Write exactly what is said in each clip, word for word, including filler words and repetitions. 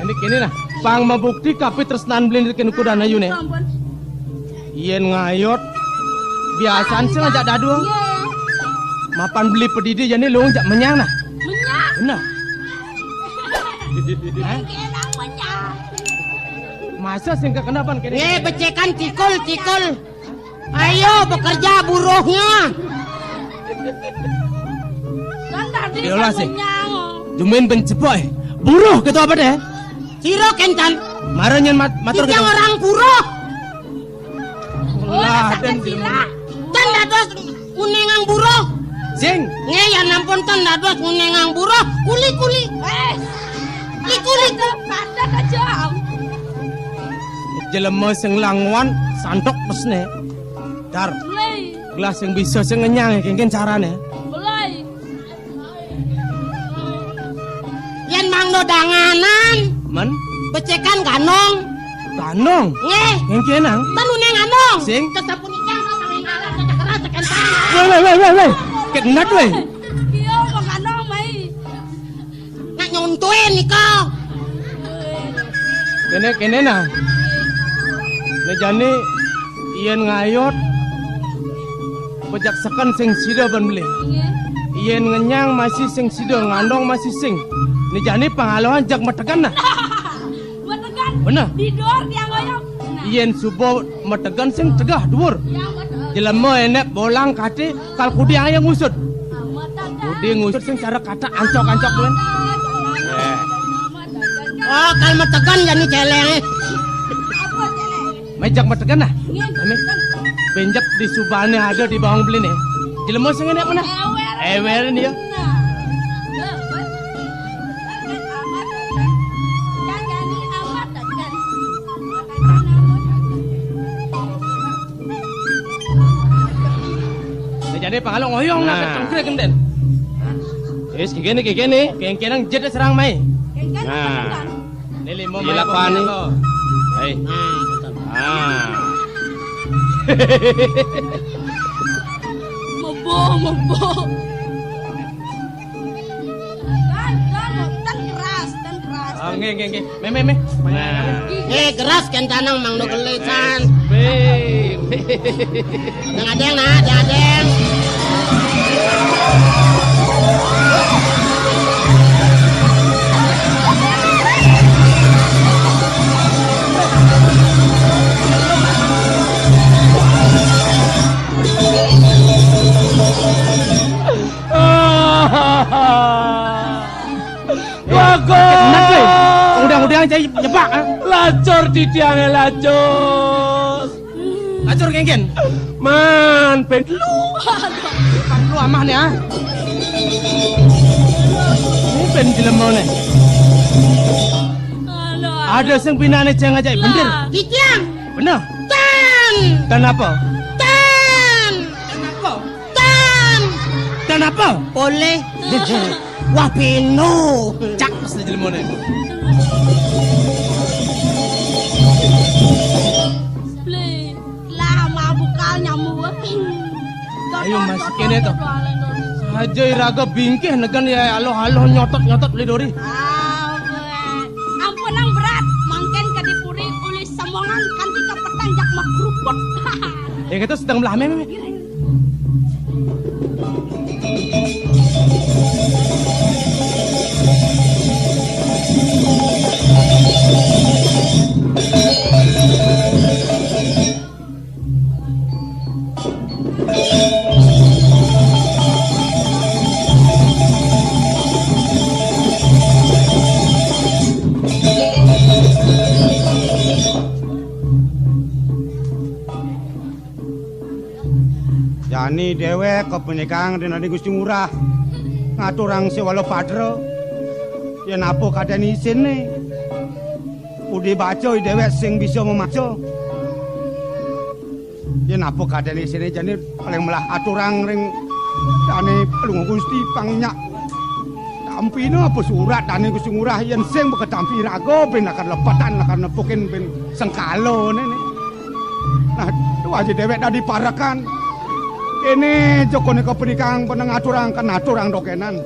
Ini kene nah, pang mabukti kapitresnan beli kene kuda ayu ne. Ampun. Yen ngayot, biasan sing ajak dadua. Iya. Mapan beli pedidi jani lu jak menyang nah. Menyang. Bener. Hah? Kena menyang. Masa sing kekenapan kene? Ye, becekan tikul, tikul. Ayo bekerja buruhnya. Kan tadi Yolah, sih. Menyang. Jumin ben cepok, eh. Buruh gitu apa deh? Sira kencan. Mara nyen mat-, matur kita gitu. Orang buruh. Lah, oh, dan sila. Kan dados ngunengang buruh. Sing. Nggih, ya ampun, ten dados ngunengang buruh. Kuli-kuli. Eh. Liku-liku. Padat aja. Jelema sing langwan santok pesne. Dar. Mulai. Gelah sing bisa sing ngenyang kengken carane. Mulai. Yen mangdo danganan. Men? Becekan ganong. Ganong? Nggih. Kengkenang? Ten uneng ganong. Sing? Tesapunika kok kawin alas, cekera, cekentan. Weh, weh, weh, weh, weh. Kenat, weh. Iya, wong ganong, mai. Nak nyontoe nika. Kene, kene nah. Ne jani yen ngayot pejak seken sing sida ban beli. Nggih. Yen ngenyang masih sing sida, ngandong masih sing. Ne jani pangalohan jak metegan nah. Metegan. Bener. Di dor tiang ngoyong. Nah. Yen suba metegan sing tegah dhuwur. Yang betul. Jelema enek bolang kate kal kudiang yang ngusut. Amat ada. Kudi ngusut sing cara kata ancok-ancok, Bun. Eh. Oh, kal metegan jani celeng. Apa celeng? Mejak metegan nah. Iya, metegan. Benjep di subane ada di bawang beli nih. Jelema sing enek mana? Ewer. Ewer nih ya. Nah. Nah, jane pangalo ngoyong nah, nah. Cengkrik enten. Wis kene, kene. Kengkenang jeda serang mai. Nah. Ini lima mai. Hei. Nah. Ah. Mebo, mebo. Kan, kan, ten keras, ten keras. Ah, nggih, nggih, nggih. Meh, meh, meh. Nah. Eh, keras kencanang mangdo gelesan. Be. Yang ada yang nah, yang ada yang. Bagus. Enak, weh. Undang-undang cai nyebak, ah. Lacur didiange lacur. Lacur kengken. Man, ben lu. Pan lu amah nih, ah. Ini ben jelema nih. Ada sing pinane jeng aja bener. Titiang. Bener. Tan. Tan apa? Tan. Tan apa? Tan. Tan apa? Boleh. Wah, pino. Cak, mesti jelemone. Lah, mabuk kal nyamuk. Ayo, masih kene to. Aja iraga bingkih negen ya aloh-aloh nyotot-nyotot beli dori. Ah, weh. Ampun nang berat, mangken ke dipuri ulih semongan kanti ke petang jak makruput. Ya gitu sedang belah meme. Jani dewek kepenikang dengan Gusti Ngurah ngaturang sewala padra. Yen apa kadene isine? Udi baca dewek sing bisa memaca. Yen apa kadene isine jane paling melah aturang ring dane Palungguh Gusti panginyak. Tampina apa surat dane Gusti Ngurah yen sing beketampi raga ben lakar lepetan lakar nepukin ben sengkala ne. Nah, tu aja dewek dadi parekan. Kene jokone kepenikang peneng aturang kan aturang dokenan.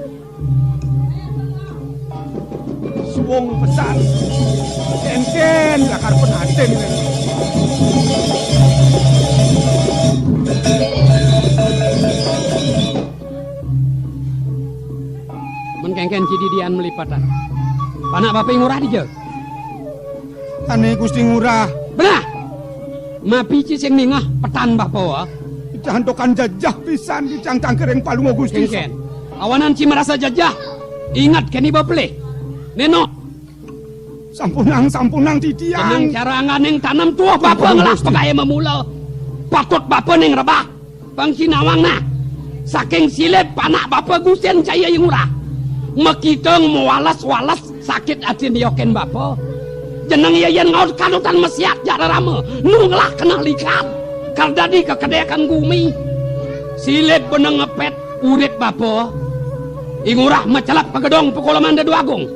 Wong pesan. Kénkén lakar penatin. Men kénkén ci didian melipetan. Panak bapa Ngurah dija? Ané Gusti Ngurah. Benah. Mapi ci sing ningeh petan bapa? Jantokan jejeh pisan di cangkang kering Palungguh Gusti. Kénkén. Awanan ci merasa jejeh. Inget kén iba pelih. Nénok. Sampunang, sampunang titiang. Kenang cara angganing tanem tuah bapa ngelah pegaya memula. Patut bapa ning rebah. Pang ci nawang nah. Saking silib panak bapa Gusin Jaya Ngurah. Makita mawales-wales sakit atin yokin bapa. Jeneng iya yén ngaud kadutan mesiat jak rerama. Nu ngelah keneh likat. Kar dadi kekedekan gumi. Silib beneng ngepet urip bapa. I Ngurah macelep pagedong pakoleman Dedu Agung.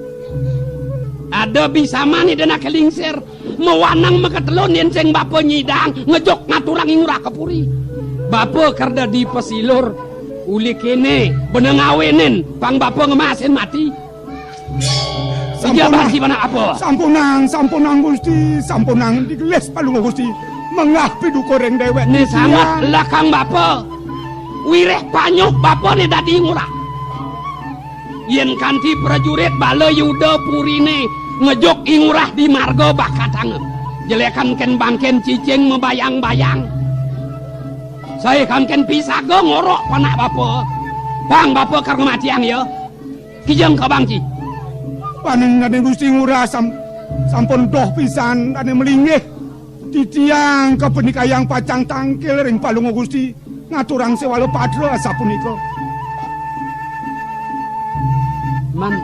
Ada bisaman ida nak lingsir, mawanang makatelun yén sing bapa nyidang ngejuk ngaturang I Ngurah ka puri. Bapa kar dadi pasilur, uli kéné beneng ngawinin, pang bapa ngemasin mati. Ija basi panak apa? Sampunang, sampunang Gusti, sampunang digelis Palungguh Gusti. Mengah piduka ring déwék. Né sanget lakang bapa. Wiréh panyuh bapa né dadi Ngurah. Yén kanti prajurit bala Yuda puriné ngejuk I Ngurah di marga bakatanga. Jelékan kén bangkén cicing mabayang-bayang. Saé kangkén pisaga ngorok panak bapa. Bang bapa kar ngamatiang ya. Kijang ka bang ci. Paning dané Gusti Ngurah sam-, sampun doh pisan dané malinggih. Titiang kapanikayang pacang tangkil ring Palungguh Gusti. Ngaturang séwala patra asapunika. Man,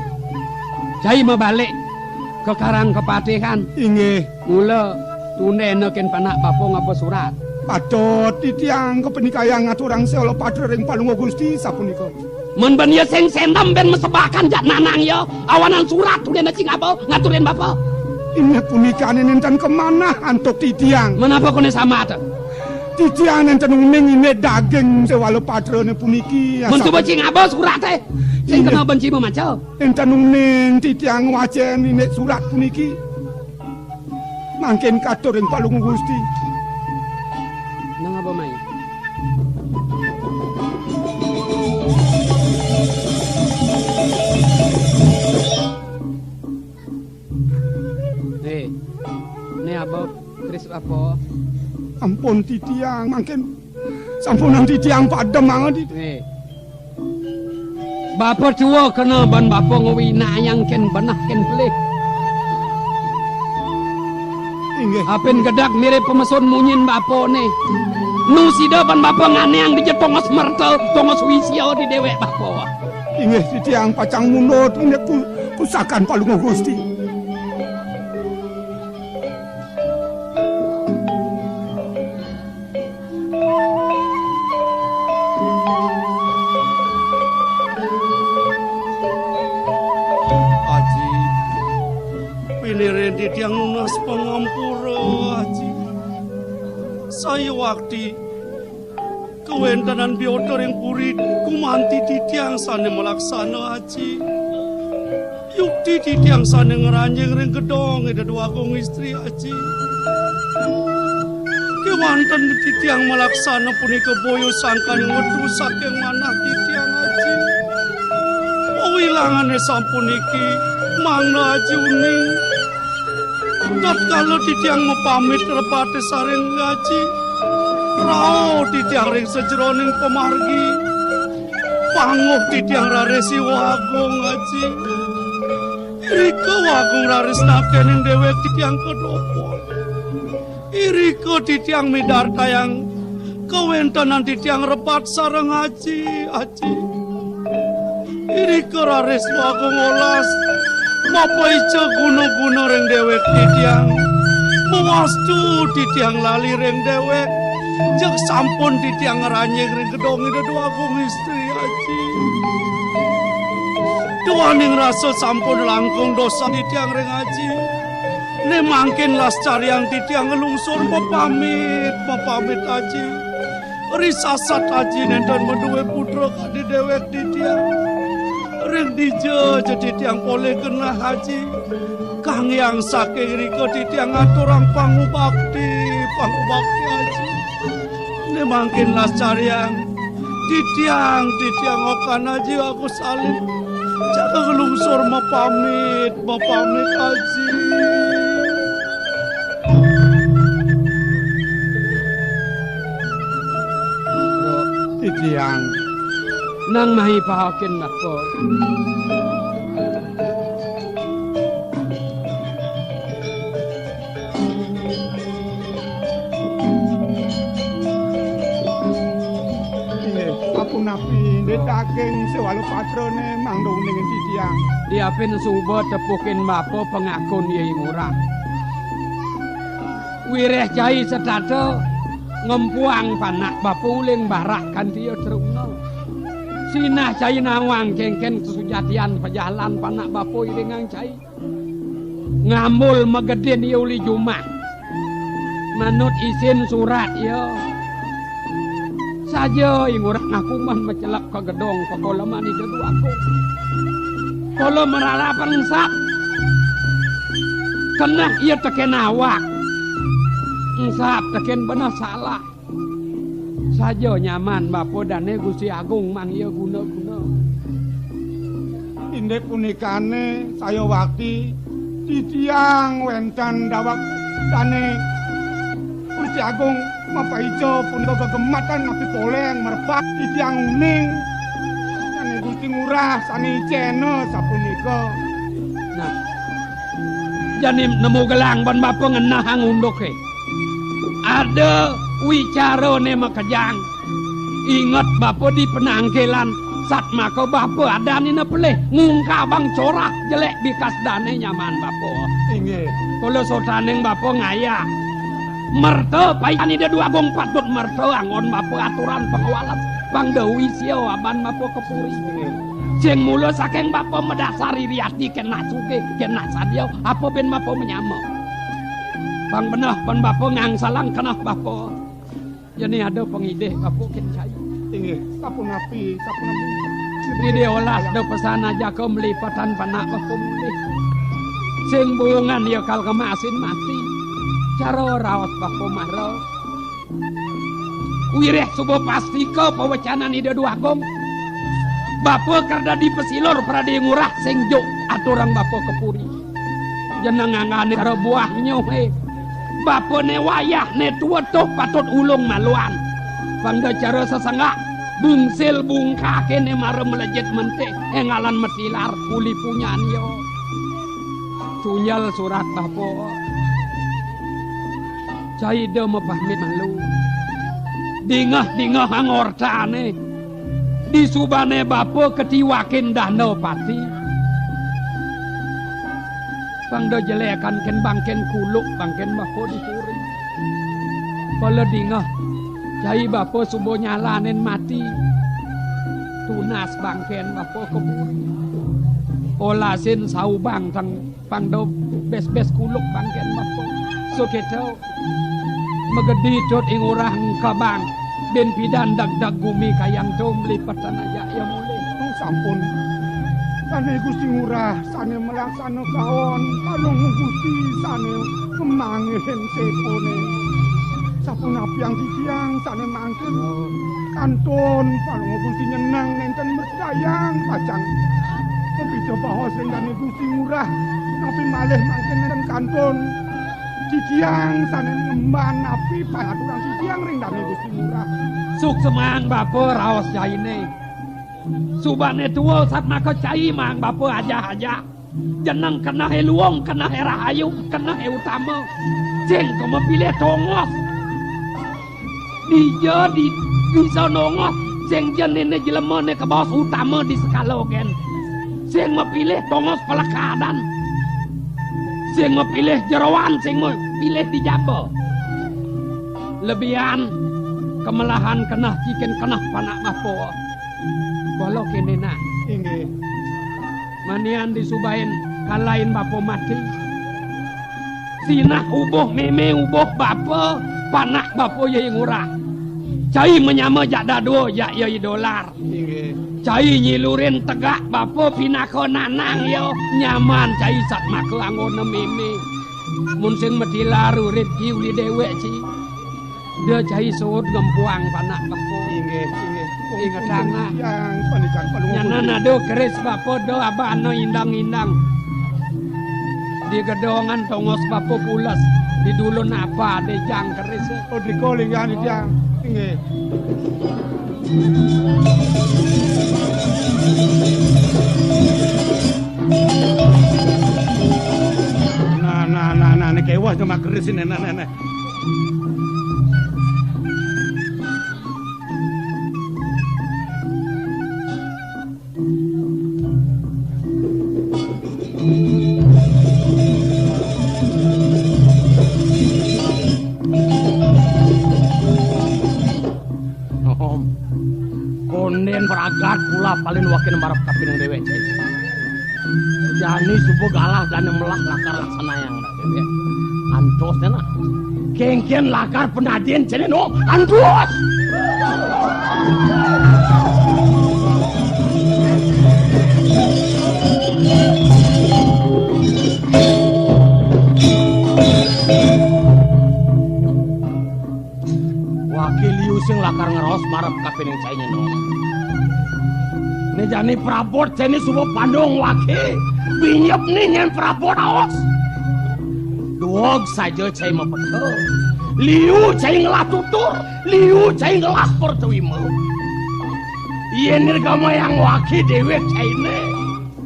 cai mabalik ka Karang Kapatihan. Inggih. Mula tundéna kén panak bapa ngaba surat. Patut titiang kapanikayang ngaturang séwala patra ring Palungguh Gusti sapunika. Men ben ya sing sendem ben masebakan jak nanang ya, awanan surat tundéna cing apa ngaturin bapa. Inggih punikané nénten kamanah antuk titiang. Menapa koné sama ta? Titiang nénten uning indik daging séwala patrané puniki. Men coba cing apa suraté? Sing kena benci mamaca. Nénten uning titiang ngwacén indik surat puniki. Mangkin katur ring Palungguh Gusti. Nang apa mai? Eh, né apa? Kris apa? Ampun titiang, mangkin sampunang titiang padem mangga di. Eh. Bapa tua kena ban bapa ngawinayang kén beneh kén pelih. Inggih. Apin gedeg mirip pamesun munyin bapané. Nu sida ban bapa nganéang dija tongos merta, tongos wisia di déwék bapa. Inggih titiang pacang mundut indik pu-, pusakan Palungguh Gusti. Aji, pinirin titiang nunas pangampura, Aji. Sayuwakti kawéntenan biota ring puri gumanti titiang sané malaksana, Aji. Yukti titiang sané ngranjing ring gedong Ida Dwagung Istri, Aji. Kéwanten titiang malaksana punika boya sangkaning wetu saking manah titiang, Aji. Pawilangané sampuniki, mangda Aji uning. Tatkala titiang mapamit repaté sareng Aji, rauh titiang ring sajeroning pamargi. Panguh titiang raris Iwa Agung, Aji. Irika Iwa Agung raris nakénin déwék titiang ka dopa. Irika titiang midartayang kawéntenan titiang repat sareng Aji, Aji. Irika raris Iwa Agung olas mapaica guna-guna ring déwék titiang. Mawastu titiang lali ring déwék. Jeg sampun titiang ngranjing ring gedong Ida Dwagung Istri, Aji. Duaning rasa sampun langkung dosa titiang ring Aji. Né mangkin lascariang titiang nglungsur mapamit, mapamit Aji. Risasat Aji nénten madué putra kadi déwék titiang. Ring dija ja titiang polih genah, Aji. Kang Hyang saking rika titiang ngaturang pangubakti, pangubakti, Aji. Né mangkin lascariang titiang, titiang okan, Aji, aku salib. Jaga nglungsur mapamit, mapamit, Aji. Titiang nang mahi pahokin bapa. Inggih, sapunapi, inggih, daging sewala patrané mangda uning titiang. Diapin suba tepukin bapa pangakun ya ngurah. Wiréh cai setata ngempuang panak bapa uling barak kanti ya truna. Sinah cai nawang kéngkén kasujatian pajalan panak bapa iringang cai. Ngambul magedin ya uli jumah. Manut isin surat ya. Saja ingurah ngaku man macelep ka gedong ka koleman Ida Dwagung. Kala maralap engsap. Keneh ya tekén awak. Engsap tekén beneh salah. Saja nyaman bapa dané Gusti Agung mangda guna-guna. Indik punikané saya wakti titiang wénten daweg dané Gusti Agung mapaica punika gegematan napi poléng mrebak titiang uning. Dané Gusti Ngurah sané icéna sapunika. Nah, jani nemu gelang ban bapa ngenehang unduké. Ada wicarané makejang. Inget bapa di penangkilan, satmaka bapa adané pelih ngungkabang corah jelék bikas dané nyaman bapa. Inggih. Kala sotaning bapa ngayah. Merta paican Ida Dwagung patut merta anggon bapa aturan pangwales pang dawi sia aban bapa ka puri. Inggih. Sing mula saking bapa madasar iri ati kénak sugih, kénak sadia, apa bin bapa manyama. Pang beneh, pang bapa ngangsalang keneh bapa. Jani ada pangidih bapa kén cai. Inggih, sapunapi, sapunapi. Ngidih olas da pesan ajaka mlipatan panak bapa mulih. Sing buungan ya kal kemasin mati. Cara raos bapa mara. Wiréh suba pastika pawecanan Ida Dwagung. Bapa kar dadi pasilur pradé ngurah sing juk aturang bapa ka puri. Jeneng anggané cara buah nyohé. Bapané wayahné tua tuh patut ulung maluan. Pangda cara sesenggak bungsil bungkaké né mara melejit mentih énggalan metilar uli punyan ya. Tunjel surat bapa. Caida mapamit malu. Dingeh-dingeh angortané. Disubané bapa katiwakin dana pati. Pangda jelékan kén bangkén kuluk bangkén bapa di puri. Kala dingeh, cai bapa suba nyalanin mati. Tunas bangkén bapa ka puri. Olasin saubang tang pangda bes-bes kuluk bangkén bapa. Sukéto. Magedi cut ing urah engkebang, bin pidan dagdag gumi kayang tum lipetan aja ya mulih. Oh, sampun. Sané Gusti Ngurah, sané melaksana kaon, kalung Gusti sané kemanggihin sepuné. Sapunapiang titiang sané mangkin kantun, kalung Gusti nyeneng nénten merdayang pacang. Mapita baos ring dané Gusti Ngurah, napi malih mangkin nénten kantun. Titiang sané ngemban napi pangaturan titiang ring dané Gusti Ngurah. Sukseman bapa raos cainé. Subané tua satmaka cai mang bapa ajah-ajah. Jeneng kenehé luung, kenehé rahayu, kenehé utama. Sing kema pilih tongos. Dija di bisa nongos sing jenéné jelemané kabaos utama di sekala gén. Sing mapilih tongos pelekadan. Sing mapilih jeroan, sing mapilih di jaba. Lebihan kemelahan keneh cikin keneh panak bapa. Kala kéné nah. Inggih. Manian disubain kalain bapa mati. Sinah ubuh mémé ubuh bapa, panak bapa ya ngurah. Cai manyama jak dadua, jak iya idolar. Inggih. Cai nyilurin tegak bapa pinaka nanang ya, nyaman cai satmaka anggona mémé. Mun sing matilar urip ci uli déwék ci. Da cai suud ngempuang panak bapa. Inggih, inggih. Ingetang, ah. Yang panikan panuwun. Nyanan ada keris bapa da abana indang-indang. Di gedongan tongos bapa pules, di dulun apa ada jang keris. Oh, drika linggih titiang. Inggih. Nah, nah, nah, nah, niki wah cuma keris ini, nah, nah, nah. Om. Kondén pragat pula paling wakin marep kapining déwék, cai. Jani suba galah dané melah lakar laksanayang déwék. Antos, nah. Kénkén lakar penadin cainé, no. Antos. Waki liu sing lakar ngraos marep kapining cainé, no. Né jani prabot cainé suba pandung waki. Binyep né nyén prabot aos. Dueg saja cai mapeta. Liu cai ngelah tutur, liu cai ngelah pertawima. Yén nirgamayang waki déwék cainé.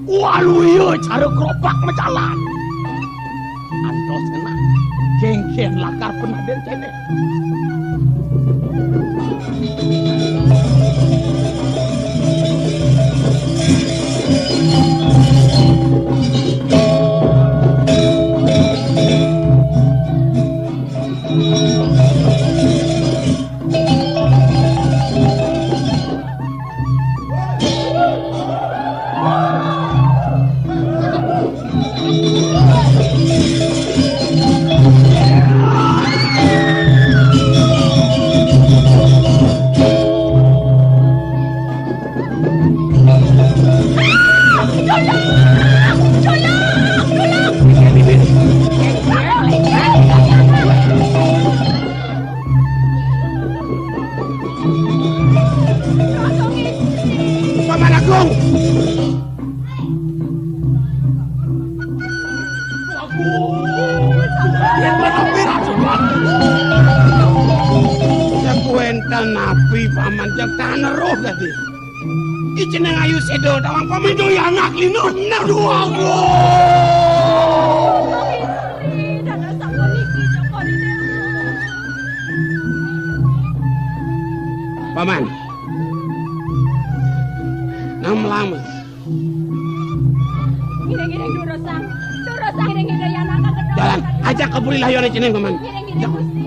Waluya cara kropak majalan. Antos ngenah. Kénkén lakar penadin cainé. Paman Agung. Yang kuénten napi paman jeng taneruh tadi. Iceneng ayu séda tawang pamindo ya anak lino. Bener. Duh, aduh. Paman. Nang melang. Ngiring-ngiring durusang. Durusang ngiring-ngiring ya anak. Jalan, ajak ke puri layone ceneng, paman. Ngiring-ngiring Gusti.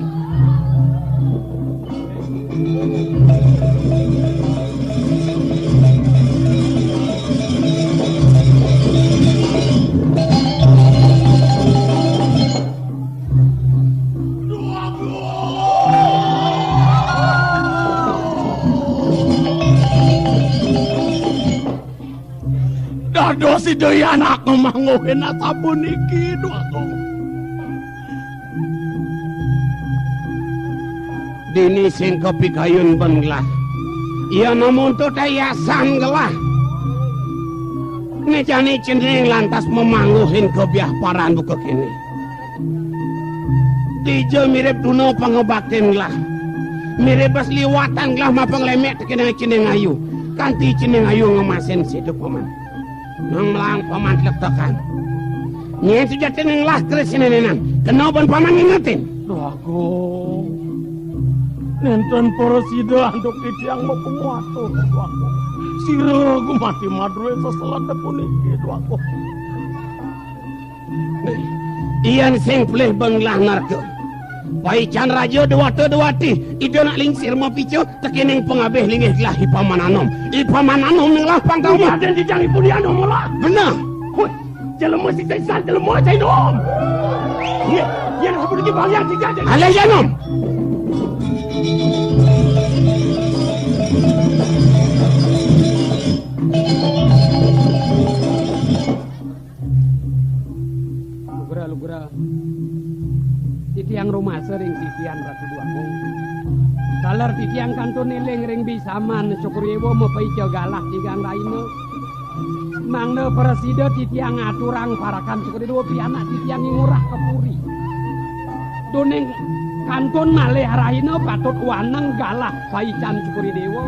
Dados Ida anak ngamangguhin asapuniki, Dwagung. Dini sing kapikayun ben gelah. Iya namun tuh tayasan gelah. Né jani ceneng lantas mamangguhin kabiah paran buka kéné. Dija mirib duna pangabaktin gelah. Mirib bas liwatan gelah mapanglemek tekéning ceneng ayu. Kanti ceneng ayu ngemasin situ paman. Nang melang paman tlektekan. Nyén sujatiné ngelah keris sinénénan. Kena ban paman ngingetin. Dwagung. Nénten para sida antuk titiang mapanguwasa, Dwagung. Sira gumanti madrué seselan puniki, Dwagung. Yén sing pelih benglah narka. Paican raja dewata dewati, ida nak lingsir mapica, tekéning pangabih linggih gelah I Paman Anom. I Paman Anom ngelah pangkauman. Raden titiang ipun Anom lah. Bener. Hui, jelema sing sesat, jelema sing nom. Yé, yén sapuniki balian titiang. Alih ya nom. Tiang rumasa ring titiang Ratu Déwa Agung. Taler titiang kantun éling ring bisaman Cokor I Déwa mapaica galah tigang rahina. Mangda prasida titiang ngaturang parekan Cokor I Déwa pianak titiang I Ngurah ka puri. Duaning kantun malih rahina patut waneng galah paican Cokor I Déwa.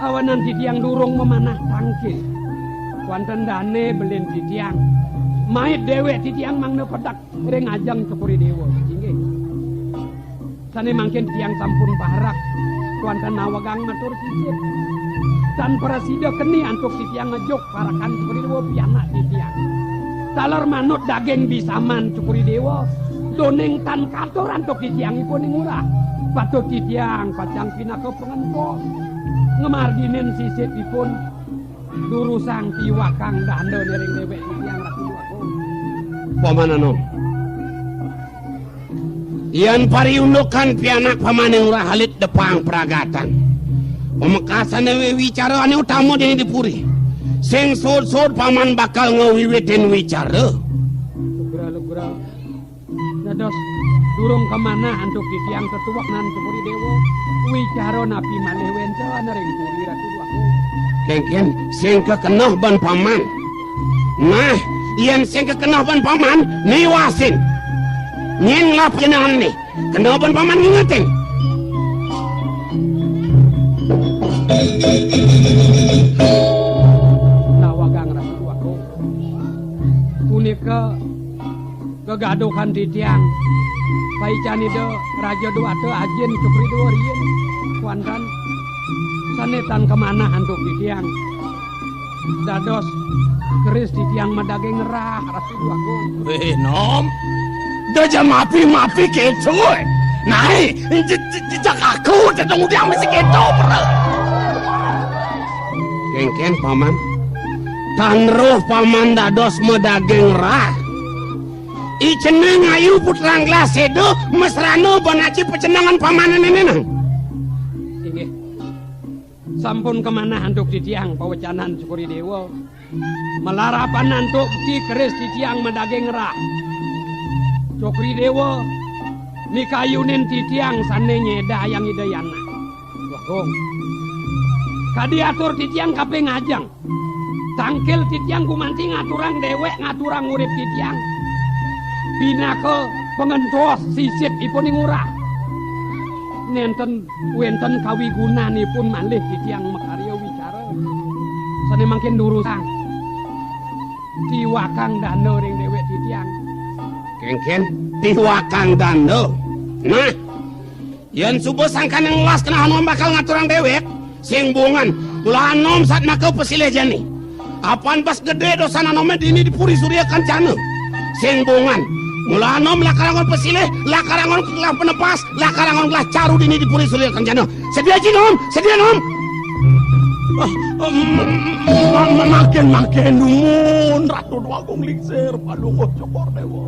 Awanan titiang durung mamanah tangkil. Wénten dané belin titiang. Mait déwék titiang mangda pedek ring ajeng Cokor I Déwa. Inggih. Sané mangkin titiang sampun parak. Wénten nawegang matur sisit. Tan prasida keni antuk titiang ngejuk parekan Cokor I Déwa pianak titiang. Taler manut daging bisaman Cokor I Déwa, duaning tan katur antuk titiangipun I Ngurah. Patut titiang pacang pinaka pangentos. Ngamardinin sisipipun durusang tiwakang danda ring déwék titiang Ratu Déwa Agung. Paman Anom. Yén pariundukan pianak Paman I Ngurah alit depang pragatan. Pamekasané wicara ané utama dini di puri. Sing sud-sud Paman bakal ngawiwitin wicara. Lugra-lugra. Dados durung kamanah antuk titiang tetueknan Cokor I Déwa. Wicara napi malih wénten ring puri Ratu Déwa Agung. Kénkén, sing kakeneh ban Paman. Nah, yén sing kakeneh ban Paman, niwasin. Nyén nglah panjenengané. Keneh ban Paman ngingetin. Nawegang Ratu Déwa Agung. Punika gegaduhan titiang. Paican Ida Raja Déwata ajin Cokor I Déwa riin. Kuantan sané tan kamanah antuk titiang. Dados keris titiang madaging rah, Ratu Déwa Agung. Wéh, Nom. Da ja mapi-mapi kéto, éh. Nah, je-, je-, jejak aku, teteng udiang mesti kéto, bro. Kénkén, Paman. Tan roh Paman dados madaging rah. I ceneng ayu putrang gelah séda, mesrana ban aji pacenengan Paman nénénang. Inggih. Sampun kamanah antuk titiang pawecanan Cokor I Déwa. Malarapan antuk ti keris titiang madaging rah. Cokor I Déwa mikayunin titiang sané nyédayang Ida Yana. Bagong. Kadi atur titiang kaping ajeng. Tangkil titiang gumanti ngaturang déwék, ngaturang urip titiang. Pinaka pangentos sisipipun I Ngurah. Nénten wénten kawigunanipun malih titiang makarya wicara. Sané mangkin durusang tiwakang danda ring déwék titiang. Kénkén, tiwakang danda. Nah, yén suba sangkaning las keneh Anom bakal ngaturang déwék, sing buungan, mula Anom satmaka pasilih jani. Apan bes gedé dosan Anomé dini di Puri Surya Kancana. Sing buungan. Mula Anom lakar anggon pasilih, lakar anggon gelah penepas, lakar anggon gelah caru dini di Puri Surya Kancana. Sedia ji, Nom, sedia, Nom. Ah, em, ma-, ma-, mangkin, mangkin dumun, Ratu Déwa Agung Lingsir, Palungguh Cokor Déwa.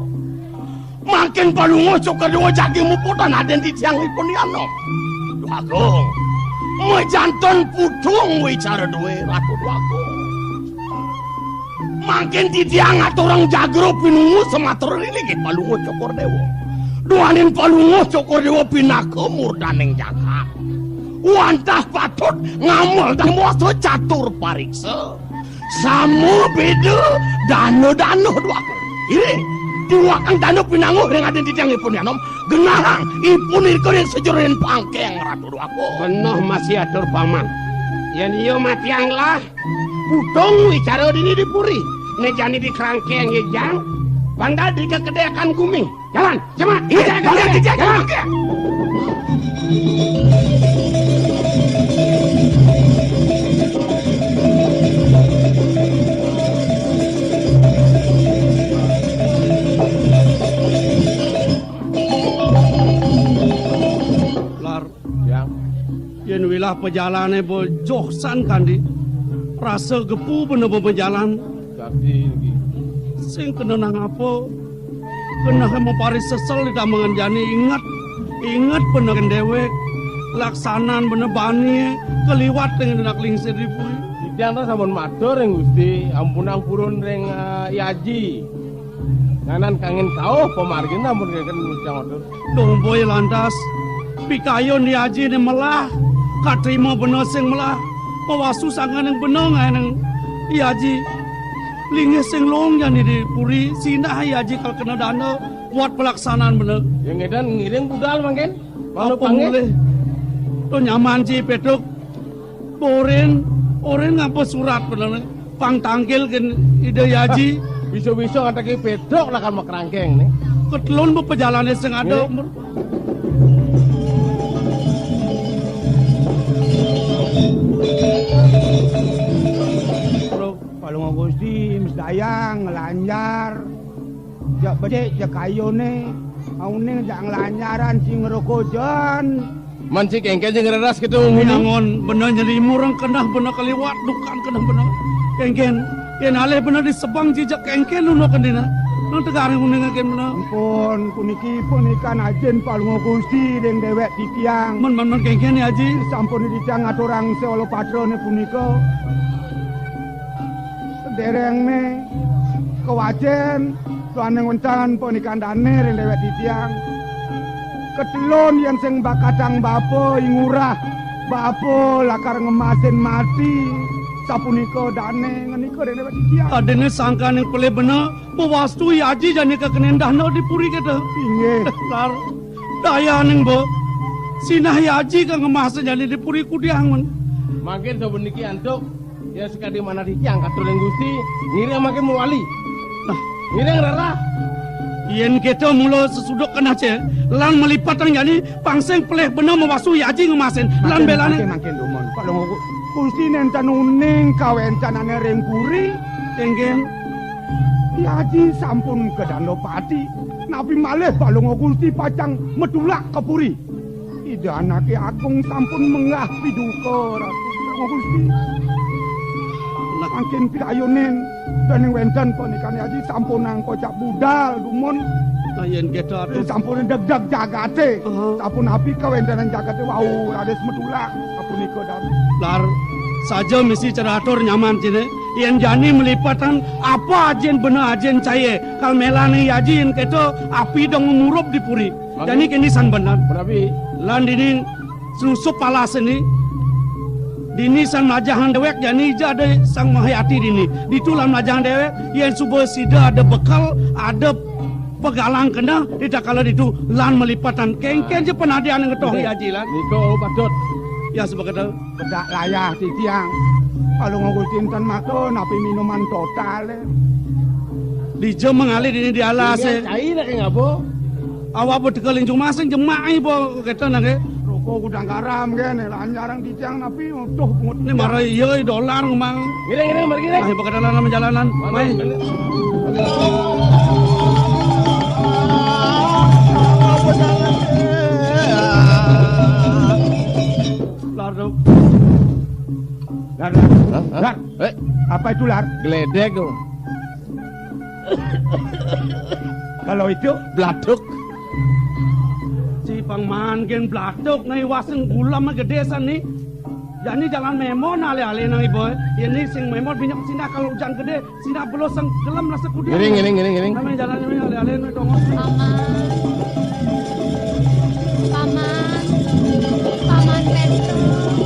Mangkin Palungguh Cokor Déwa jagi muputan adin titiangipun Anom. Déwa Agung. Majanten putung wicara dué, Ratu Déwa Agung. Mangkin titiang ngaturang jagra pinungu sumatra ring linggih Palungguh Cokor Déwa. Duaning Palungguh Cokor Déwa pinaka murdaning jagat. Wantah patut ngamel dan muasa catur pariksa. Sama béda dana-dana, Déwa Agung. Iring, tiwakang dana pinanguh ring adin titiangipun Anom. Genahang ipun irika ring sajeroning pangkeng, Ratu Déwa Agung. Beneh masih atur Paman. Yén iya matiang lah, putung wicara dini di puri. Né jani di kerangkeng ya jang, pang dadi kekedékan gumi. Jalan, cemat. Iya, jalan, jalan, jalan, jalan. Lar. Yang. Yén wilah pajalané ba joh san kandi, rasa gepu bena ba majalan. Sakti niki. Sing kena nang apa? Kena maparis sesel di damengan jani inget, inget bena déwék, laksanan bena bani, kaliwat dengan anak lingsir di puri. Titiang ta sampun matur ring Gusti, ampunang purun ring, eh, I Aji. Nganan kangin kauh pamargin amun kengken nuncang atur. Duh boy lantas, pikayun I Aji né melah, katrima bena sing melah, pawasu sangkaning bena ngaénang I Aji. Linggih sing lung jani di puri, sinah I Aji kal kena dana, buat pelaksanaan bena. Yang edan ngiring budal mangkin? Apa mulih? To nyaman ci Petruk. Borin, orin ngapa surat bener né? Pang tangkil gén Ida Yaji. Bisa-bisa ngateki Petruk lakar makrangkeng né. Ketelun bepejalané sing ada. Nggih. Palungguh Gusti, mesdayang, nglanjar. Jak becik, jak kayuné, auning jak nglanjaran sing ngerokojan. Man si kéngkén sing reras kéto nguni. Nyangon, bena nyelimurang keneh bena kaliwat, dukan keneh bena. Kéngkén, yén alih bena disebang jijak kéngkén luna kendina. Nang tegaré uning kéngkén bena. Ampun, puniki panikan ajin Palungguh Gusti ring déwék titiang. Men, men, men kéngkén, Aji. Sampun titiang ngaturang séwala patrané punika. Sadéréngné kawacén, duaning wénten panikan dané ring déwék titiang. Ketelun yén sing bakatang bapa I Ngurah, bapa lakar ngemasin mati, sapunika dané ngandika ring déwék titiang. Adéné sangkaning pelih bena, mawastu I Aji jani kakenénan dana di puri kéto. Inggih. Lar, dayaning ba, sinah I Aji ka ngemasin jani di puri kudiang, men. Mangkin sapuniki antuk. Ya, sakadi manah titiang katur ring Gusti, ngiring mangkin mawali. Nah, ngiring rereh. Yén kéto mula sesuduk keneh cai, lan malipatang jani, pang sing pelih bena mawastu I Aji ngemasin. Lan mangkin, bélané. Mangkin, mangkin dumun. Palungguh Gusti nénten uning kawéntenané ring puri. Kéngkén. I Aji sampun ka Danda Pati. Napi malih Palungguh Gusti pacang matulak ka puri. Ida Anaké Agung sampun menggah piduka, Ratu Palungguh Gusti. Nah. Mangkin pikayunin, déning wénten panikané Aji sampunang kocap budal dumun. Nah, yén kéto atuh. Sampun degdeg jagaté. Aha. Sapunapi kawéntenan jagaté wau raris matulak. Sapunika dami. Lar, saja misi cara atur nyaman ciné. Yén jani malipatan apa ajin bena ajin caié. Kal mélané I Aji yén kéto api dong ngumurup di puri. Mangga. Jani kéné san bener. Punapi? Lan dini selusup alas ini. Dini san mlajahang déwék jani ija ada Sang Mahayati dini. Ditu lan mlajahang déwék, yén suba sida ada bekel, ada pagalang keneh, ditakala ditu lan malipatan. Kéngkén ja panadian ngetoh. Nggih. I Aji lan. Nika, oh, patut. Ya, suba kéto. Bedak layah titiang. Palungguh Gusti ten maka napi minuman total. Dija mangalih dini di alasé. Cai nak ngapa? Awak beteka linjung masing jemak ai bo kéto nak. Roko gudang garam kén, lanjarang titiang napi utuh pungut. Né mara iya dolar ngumang. Ngiring, ngiring, mari ngiring. Ai bakal dalan jalanan. Mai. Lar, Dok. Lar, Lar. Hah? Hah? Lar. Eh. Apa itu, Lar? Geledek tuh. Kalau itu? Bladuk. Ci pang maan gén bladuk, nah iwasang gulam gedé san né. Jani jalan mémon alih-alih nang iba. Yén né sing mémon minyak sinah kalau ujan gedé. Sinah belusang gelem rasa kudiang. Ngiring, ngiring, ngiring, ngiring. Namanya jalan ini alih-alih ini dongos. Paman. Paman. Paman Petruk.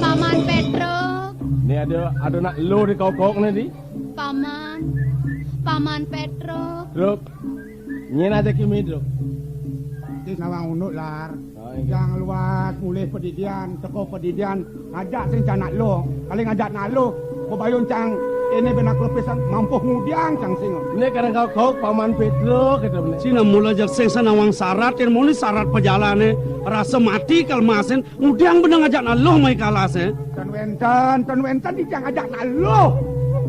Paman Petruk. Né ada, ada nak lo di kau-kau né di. Paman. Paman Petruk. Truk. Nyén aja kimi, Truk. Nawang unduk, Lar. Oh, iya. Yang luas mulih padidian, teka padidian, ngajak sing canak lo, kali ngajak nak lo, bebayun cang, ini benak lepisan, mampuh ngudiang cang sing. Ini kadang kau, kau Paman Petruk, gitu, bener. Cina mula jak sing sanawang sarat, yang muni sarat pejalané, rasa mati kal masin, ngudiang bener ngajak nak lo mai kalas, eh. Tan wénten, tan wénten, ijang ngajak nak lo.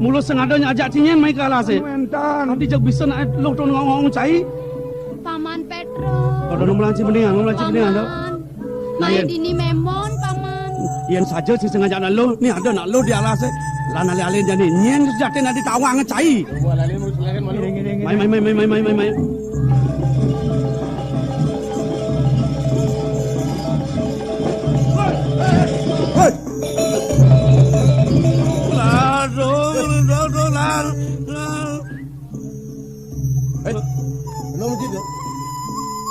Mula sing ada ngajak cinyén mai kalas, eh. Tan wénten. Nanti jak bisa nak lo tuh ngomong cai. Paman Petruk. Pada nu melanci mendingan, nu melanci mendingan, Dok. Paman. Nah, mai yén dini mémon, Paman. Yén saja sing sengaja nak lo, ni ada nak lo di alas, eh. Lan alih-alih jani, nyén sejati nak ditawang cai. Coba alih-alih mau silakan malu. Ngiring, ngiring, ngiring. Mai, mai, mai. Hei. Lar, Dok, Dok, Dok, Lar, Lar. Eh, belum gitu.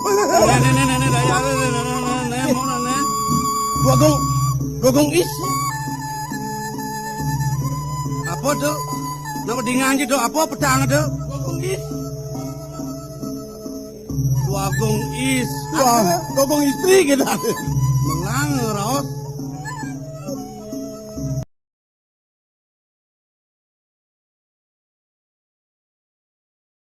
Nek, nek, nek, nek, nek, nek, nek, nek, nek, nek, nek, nek, nek. Dua gong, dua gong is. Apa tuh? Nama dingan gitu? Apa petang tuh? Dua gong is. Dua gong is. Wah, dua gong istri kita. Melang raos.